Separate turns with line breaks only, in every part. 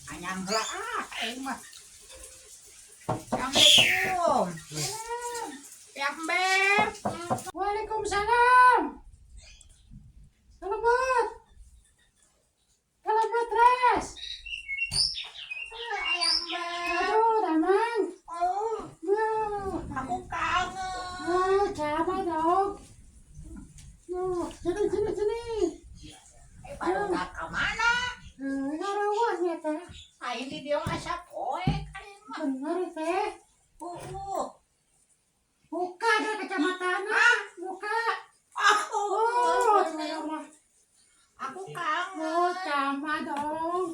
Anyang heula ah aing mah. Assalamualaikum. Ya Beb.
Waalaikumsalam. Kalebet. Kalebet, Res.
Ayang Beb.
Aduh, Damang.
Oh,
Duh.
aku kangen.
Ah, sama dong. Duh, sini, sini, sini.
Eh, baru ke mana?
Eh, ngaruwahnya teh.
Aing di dieu asa poek aing mah.
Bener teh.
Uh.
Buka ada kacamata. Buka.
Ah,
Oh, saya mah.
Aku kangen.
Oh, sama dong.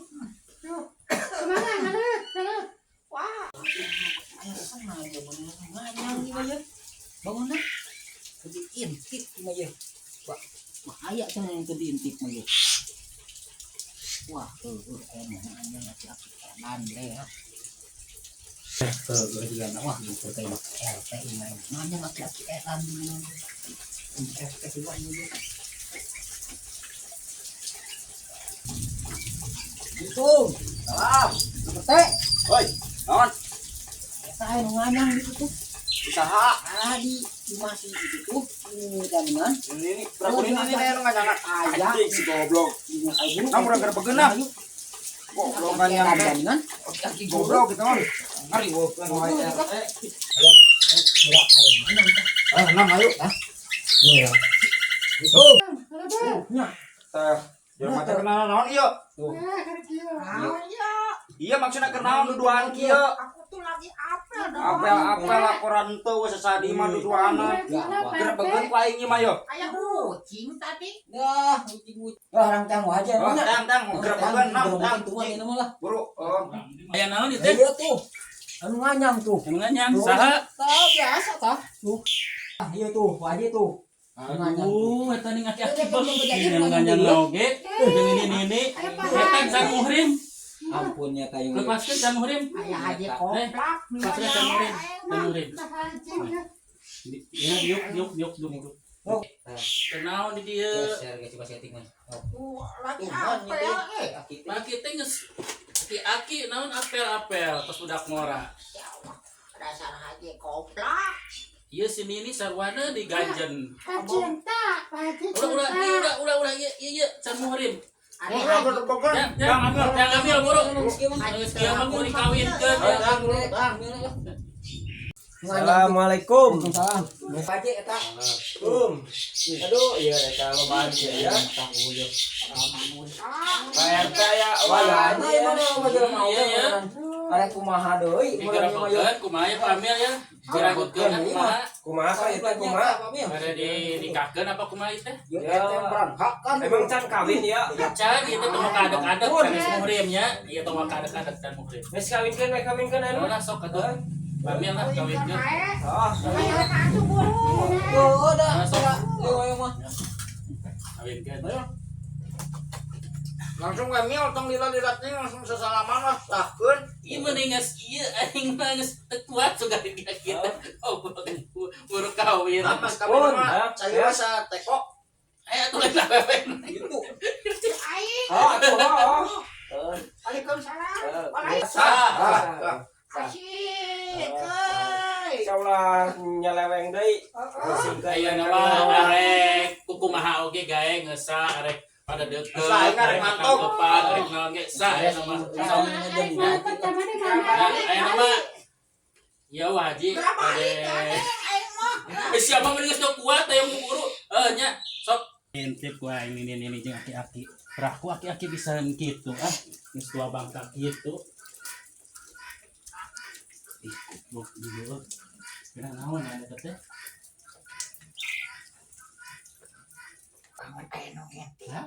Duh. Kemana? Ngalut, ngalut.
Wah,
Ayo sengaja bener nganyang ieu mah ya. Bangun nah. Keur diintip ieu mah ya. Wah, bahaya cenah yang keur diintip mah ya. Wah, heueuh aya nu nganyang aki-aki edan deh ya. Heueuh juga wah gitu teh RT ieu mah. Nganyang aki-aki edan dulu. RT juga ieu. Assalamualaikum.
Salam.
RT.
Oi, naon?
Eta aya nu nganyang di situ.
Usaha.
Ah, di masih itu tuh ini jaminan.
Ini nih, berapa ini nih anu nganyang.
Aya.
Anjing si goblok.
Nah,
Kamu udah gerebegeun ah. Goblok nganyang teh.
Jaminan.
Goblok gitu mah. Ngari goblok wae RT.
Ayo. Gerak ayo mana teh?
Ah, enam ayo.
Iya. Oh,
Kalebet.
nya.
Teh, jelema teh kenal naon ieu?
Eh, keur kieu.
naon ya?
Iya maksudna keur naon duduan kieu?
Aku tuh lagi apel dong.
Apel-apel laporan teu we sasadi mah duduanna. Gerebegeun ku aing ieu mah yo.
Kayak kucing tadi.
Dah, kucing kucing. Wah, orang tang aja
Oh,
nya.
tang tang gerebegeun nam tang.
Tuh ini mah lah.
Buru, oh.
Aya naon ieu teh?
Iya tuh. Anu nganyang tuh.
Anu nganyang saha?
Tah biasa tah. Tuh. Ah, iya tuh, wajib tuh.
Aduh, eta nih aki-aki bos. Ini anu nganyang oge. Jeung ini ini. Eta can muhrim.
Ampunnya kayu.
Lepaskeun can muhrim.
Kayak haji koplak.
Lepaskeun can muhrim. Can muhrim.
Haji.
Ya diuk diuk diuk diuk.
Oh.
Kenaon di dieu?
Geser geus coba setting mah.
Tuh, lagi apel eh.
Aki teh geus aki-aki naon apel-apel tos budak ngora.
Ya Allah, dasar haji koplak.
Ieu si Nini sarwana diganjen.
Cinta, Pak Haji
Ulah ulah
cinta.
ieu ulah ulah ulah ieu ieu ieu can muhrim.
Ada
Buru
haji
gerebegeun.
Jang
Tang ambil.
jang ambil buru.
Haji
Geus kieu mah kudu dikawinkeun.
Assalamualaikum.
Waalaikumsalam. Haji eta.
Um. Aduh, iya eta lobaan ieu ya. Pak RT ya,
Wah,
wah
iya mana majalah mau.
Iya, ya.
Arek kumaha deui,
Digerebegkeun kumaha ya Pak Amil ya? Dirangkutkeun kumaha?
Kumaha ka ieu teh kumaha?
Bade dinikahkeun apa kumaha ieu teh?
Ya, emang can kawin ya.
Can ieu teh tong kadek-kadek sanes muhrim nya. Ieu tong kadek-kadek can muhrim.
Geus kawinkeun we kawinkeun anu.
Ulah sok atuh. Pak Amil lah kawinkeun.
Oh,
Ayo atuh buru.
Oh, dah.
Nah, sok
Ayo mah.
kawinkeun.
Langsung we mil tong lila-lila teh langsung sesalaman lah sahkeun.
Ieu mending geus ieu aing mah geus teu kuat sugan dia kieu. Oh, buru kawin.
Nah, mas kawin mah cai sa teko.
Aya atuh lain awewe.
Gitu.
Aing.
oh, atuh, oh.
Waalaikumsalam. Waalaikumsalam.
Sah.
Asik. Euy.
Insyaallah nyeleweng deui.
Aya nama arek kukumaha oge gae ngeusah arek pada deket
Ngeusah, aing arek mantog.
tangkepan arek naon ge sah aya nama.
Aing mantap sama di mana?
Aya nama Ya wajib
Berapa
ade.
hari aing mah.
Eh siapa mending geus teu kuat aya buru. Eh nya sok intip ku aing ini jeung aki-aki. Peraku aki-aki bisa kitu ah geus tua bangka kitu. Ih, goblok ieu. Kira naon aya eta teh?
Kawan aya nu ngintip.
Hah,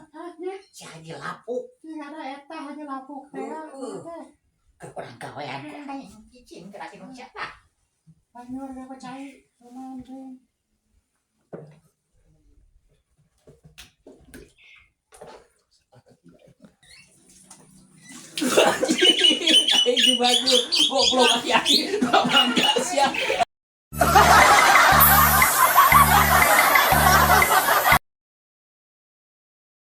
Si Haji Lapuk
ada eta Haji Lapuk teh.
keur urang gawean ku aing cicing geura nu siapa?
Banyor ge cai. Lumayan teh.
Aing juga goblok aki-aki. Bangga sia.